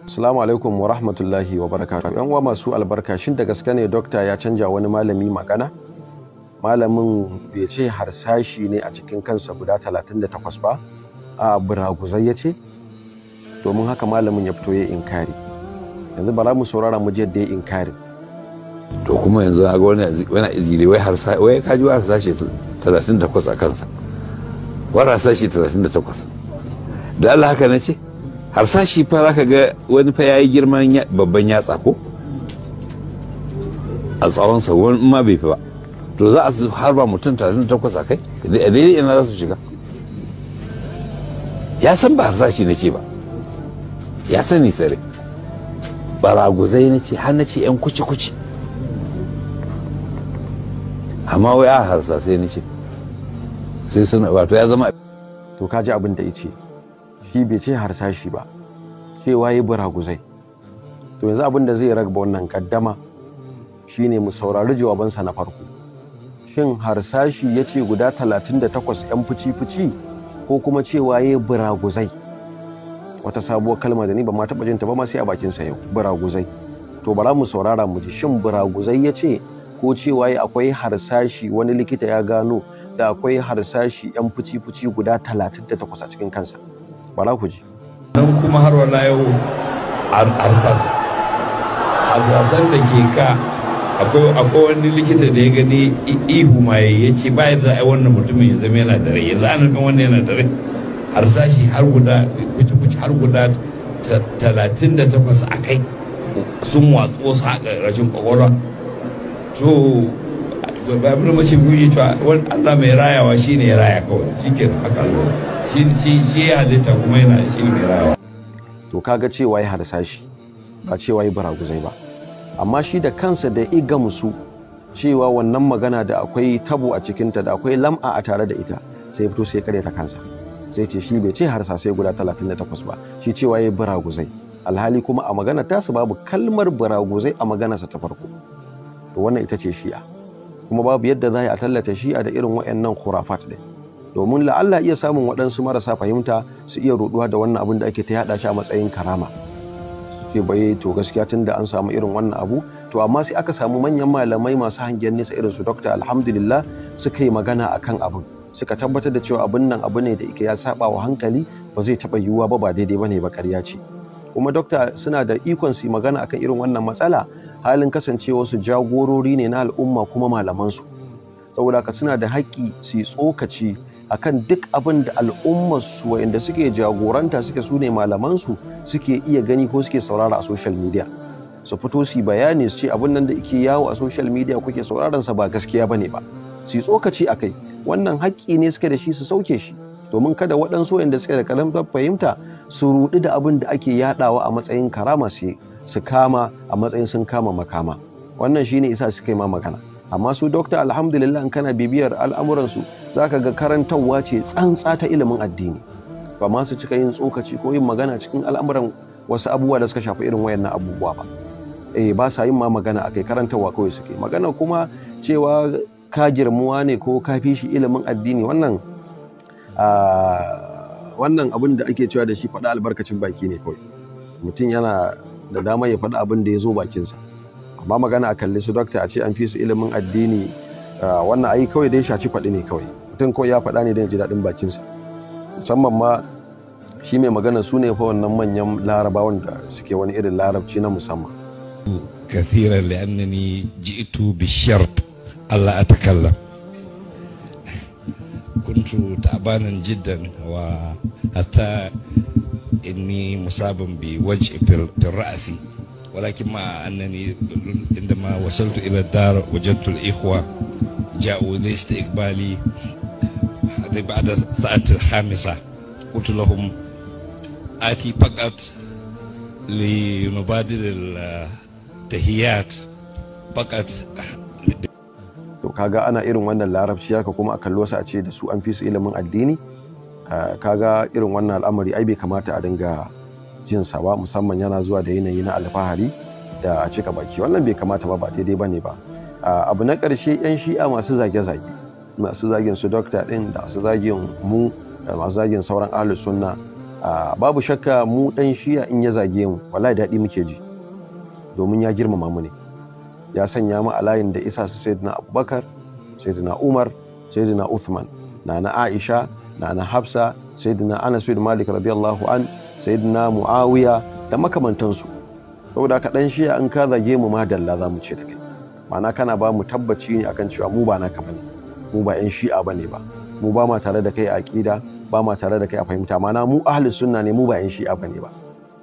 Assalamu alaikum wa rahmatullahi wa barakatuh. Yan uwa masu albarka, shin da gaske ne dokta ya canja wani malami magana? Malamin bai ce harsashi ne a cikin kansa guda 38 ba, a buraguzai ya ce? Domin haka malamin ya fito ya inkari. Yanzu bara mu saurara mu ji yadda ya inkari. To kuma yanzu ga wani izgili wai harsa wai kaji wai harsashi 38 a kansa. Wai harsashi 38. Da Allah haka nace? Harsashi fa zaka ga wani fa yayi girman babban yatsa ko a tsawon sa, wani ma bai fi ba. To za a harba mutum 38 a kai, a daidai ina za su shiga? Ya san ba harsashi na ce ba, ya sani sare baraguzai na ce, har na ce yan kuci-kuci, amma wai a harsasai na ce sai suna wato ya zama. To ka ji abin da ya ce, shi bai ce harsashi ba, cewa yi buraguzai. To yanzu abin da zai ragba wannan kaddama shine mu saurari jawabansa na farko. Shin harsashi ya ce guda 38 yan fici-fici ko kuma cewa ya buraguzai? Wata sabuwar kalma da ni ba ma taɓa jinta ba ma sai a bakinsa yau, buraguzai. To bara mu saurara mu ji, shin buraguzai ya ce ko cewa ya akwai harsashi, wani likita ya gano da akwai harsashi yan fici-fici guda 38 a cikin kansa? Bara ku ji. Nan kuma har wala yau harsasan da ke ka, akwai wani likita da ya gani ihu ma ya ce ba yadda za a yi wannan mutumin ya zama yana da rai, yanzu ana nufin wannan yana da rai. Harsashi har guda kuci-kuci har guda 38 a kai sun watsu wasu haka rashin kwakwalwa. To ba abin da mace biyu cewa wani Allah mai rayawa shi ne ya raya kawai, shi ke haka shi ya halitta kuma yana shi ne mai rayawa. To kaga cewa ya harsashi ba cewa ya buraguzai ba, amma shi da kansa da iga musu cewa wannan magana da akwai tabo a cikinta, da akwai lam'a a tare da ita, sai fito sai kare ta kansa, sai ce shi bai ce harsasai guda 38 ba, shi cewa ya buraguzai. Alhali kuma a magana tasa babu kalmar buraguzai a maganarsa ta farko. To wannan ita ce shi'a, kuma babu yadda za a tallata shi'a da irin waɗannan khurafat ɗin, domin la'alla iya samun waɗansu marasa fahimta su iya ruɗuwa da wannan abin da ake ta yaɗa shi a matsayin karama, su ce bai to gaskiya tun da an samu irin wannan abu. To amma sai aka samu manyan malamai masu hangen nesa irin su dokta, alhamdulillah, suka yi magana akan abin, suka tabbatar da cewa abin nan abu ne da yake ya saba wa hankali, ba zai taɓa yiwuwa ba, ba daidai bane ba, ƙarya ce. Kuma dokta suna da ikon su yi magana akan irin wannan matsala, halin kasancewa su jagorori ne na al'umma kuma malamansu, saboda haka suna da haƙƙi su yi tsokaci akan duk abin da al'ummarsu waɗanda suke jagoranta suke su ne malamansu suke iya gani ko suke saurara a social media. Su fito su yi bayani su ce abin nan da yake yawo a social media kuke sauraron sa ba gaskiya bane ba, su yi tsokaci akai. Wannan haƙƙi ne suke da shi su sauke shi, domin kada waɗansu waɗanda suke da karamar fahimta su ruɗu da abin da ake yaɗawa a matsayin karama, su kama a matsayin sun kama makama. Wannan shine isa suka yi ma magana. Amma su dokta alhamdulillah, in kana bibiyar al'amuransu za ka ga karantarwa ce tsantsa ta ilimin addini, ba ma su cika yin tsokaci ko yin magana cikin al'amuran wasu abubuwa da suka shafi irin wayannan abubuwa ba. Ba sa yin ma magana akai, karantarwa kawai suke magana. Kuma cewa ka girmuwa ne ko ka fi shi ilimin addini, wannan wannan abin da ake cewa da shi faɗa albarkacin baki ne kawai. Mutum yana da dama ya faɗi abin da ya zo bakinsa, amma magana a kalli su dokta a ce an fi su ilimin addini, wannan ai kawai dai shaci faɗi ne kawai. Mutum kawai ya faɗa ne don ya ji daɗin bakinsa. Musamman ma shi mai magana su ne fa wannan manyan larabawan da suke wani irin larabci na musamman. كثيرا لأنني جئت بالشرط ألا أتكلم. كنت تعبانا جدا، وحتى إني مصاب بوجع في الرأس، ولكن مع أنني عندما وصلت إلى الدار وجدت الإخوة جاءوا لاستقبالي بعد الساعة 5. قلت لهم آتي فقط لنبادل التحيات فقط. To kaga ana irin wannan larabci haka kuma a kallo su a ce da su an fi su ilimin addini. Kaga irin wannan al'amari ai bai kamata a dinga jin sa ba, musamman yana zuwa da yanayi na alfahari da a cika baki. Wannan bai kamata ba, ba daidai bane ba. Abu na ƙarshe, yan shi'a masu zage-zage, masu zagin su dokta din da masu zagin mu da masu zagin sauran ahlus sunna, Babu shakka mu dan Shi'a in ya zage mu, wallahi daɗi muke ji, domin ya girmama mu ne, ya sanya mu a layin da isa su Sayyidina Abubakar, Sayyidina Umar, Sayyidina Uthman, Nana Aisha, Nana Hafsa, Sayyidina Anas bin Malik radiyallahu an, Sayyidina Muawiya da makamantansu. Saboda haka dan Shi'a in ka zage mu, ma dalla za mu ce da kai, ma'ana kana ba mu tabbaci ne akan cewa mu ba naka bane, mu ba yan Shi'a bane ba, mu ba ma tare da kai a aqida, ba ma tare da kai a fahimta, ma'ana mu ahli sunna ne, mu ba yan Shi'a bane ba.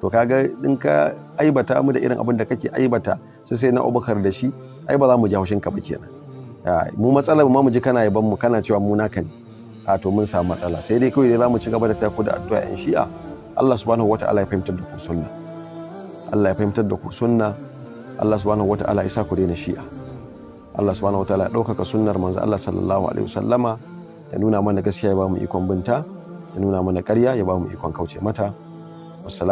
To kaga in ka aibata mu da irin abin da kake aibata sai na Abubakar da shi, ai ba za mu ji haushin ka ba kenan. Mu matsalar mu mu ji kana yaban mu, kana cewa mu naka ne, a to mun samu matsala. Sai dai kawai dai za mu ci gaba da taku da addu'a yan Shi'a, Allah subhanahu wataala ya fahimtar da ku sunna, Allah ya fahimtar da ku sunna, Allah subhanahu wataala ya sa ku daina Shi'a, Allah subhanahu wataala ya ɗaukaka sunnar manzo Allah sallallahu alaihi wasallama, ya nuna mana gaskiya ya ba mu ikon binta, ya nuna mana ƙarya ya ba mu ikon kauce mata. Wassalam.